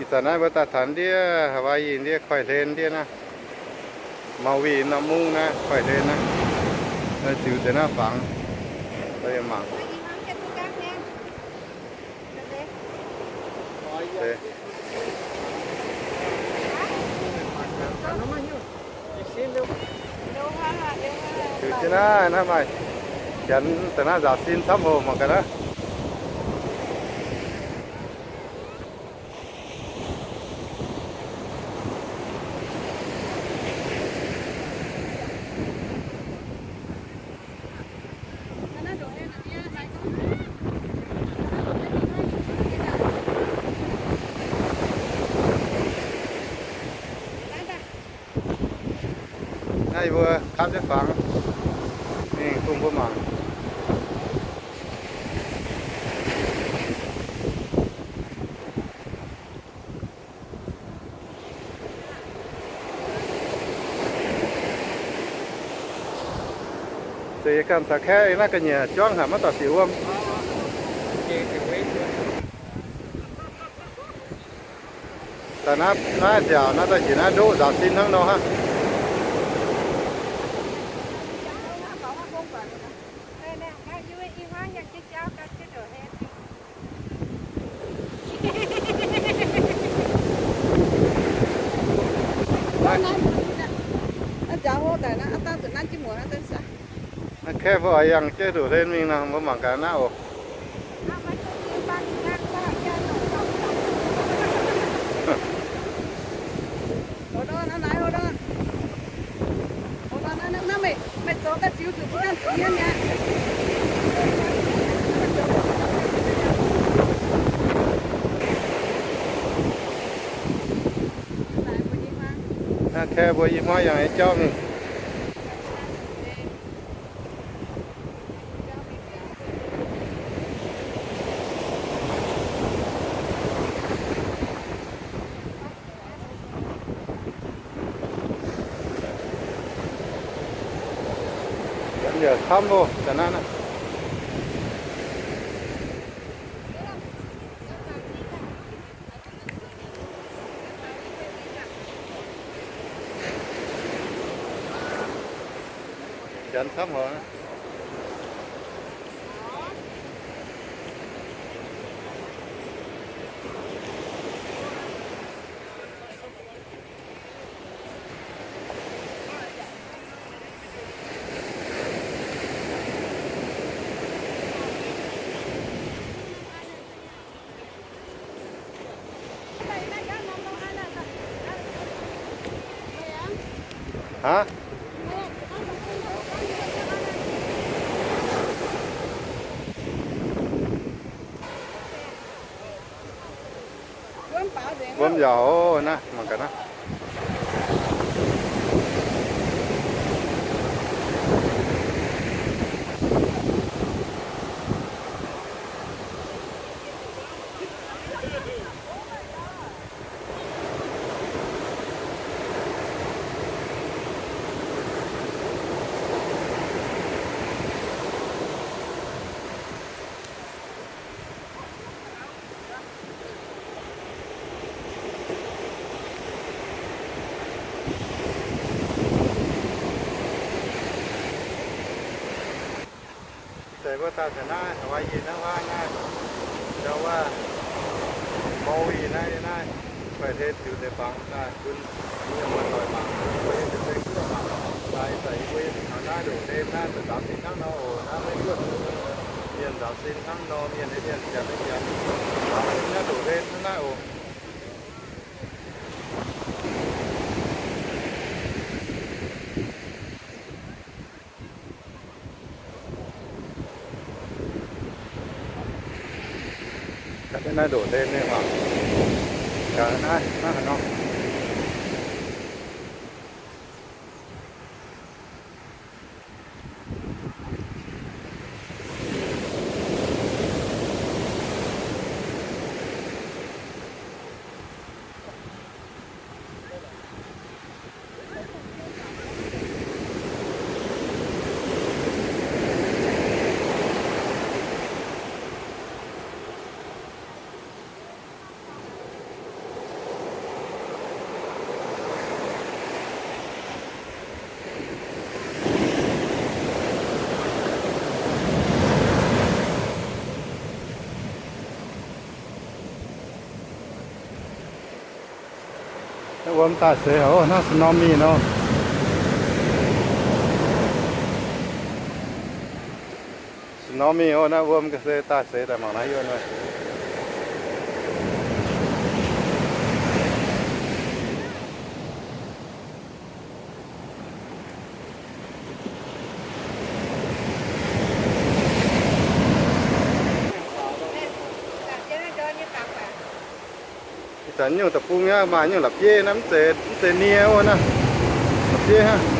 Ih zanc naaiv mbuo daaih taux ndiev Hawaii ndiev koiv-hlen ndiev naaiv, Maui norm mungv naaiv koiv-hlen naaiv, ziux deix naaiv fangx, mangc. Ziux jienv naaiv, naaiv maaih janx daaih naaiv nzaaux sin camv oc, mangc gaax naaiv. Naaiv yie mbuo kapv jienv fangx mingh bun mbuo mangc. Zeiz yie ganh caux kaeqv naaiv ga'nyiec juangv haic maiv dorh bieqc wuom. Daaih naaiv, naaiv nziaauc naaiv daaih njiec naaiv ndoqv nzaaux sin hnangv nor hnangv. Naaiv kaeqv mbuo oix yangh jienv ndoqc hlen mingh nor, mbuo mangc gaax naaiv oc. Naaiv kaeqv mbuo i hmuangv yangh nyei jauv mingh. Yaac camv loh, da'naaiv naaiv. Janx camv oc. Aav, wuom nziaauc naaiv, mangc gaax naaiv. Deix mbuo daaih taux naaiv Hawaii naaiv waac naaiv, ndau wuov Maui naaiv, naaiv guaih hlen ziux deix fangx daaih bun mienh muoz-doic mangc, mbuo yiem deix guoqv mangc. Daaih ih zanc yie mbuo yiem taux naaiv ndoqc hlen naaiv, nzaaux sin hnangv nor oc. Naaiv maiv duqv mienh nzaaux sin hnangv nor, mienh nyei mienh, janx nyei janx, nzaaux sin naaiv ndoqc hlen hnangv naaiv oc. Gaax naaiv ndoqc hlen nyei oc. Gaax naaiv, naaiv haaix nor. Wuom daaih seix haic, hnangv tsunami nor. Tsunami oc, naaiv wuom ga'sie daaih seix daaih mangc naaiv yuonh wuov. Ih zanc nyungc deic-bung nyei maaih nyungc la'bieiv naaiv, mv zeiz nie wuov naaiv. La'bieiv hnangv.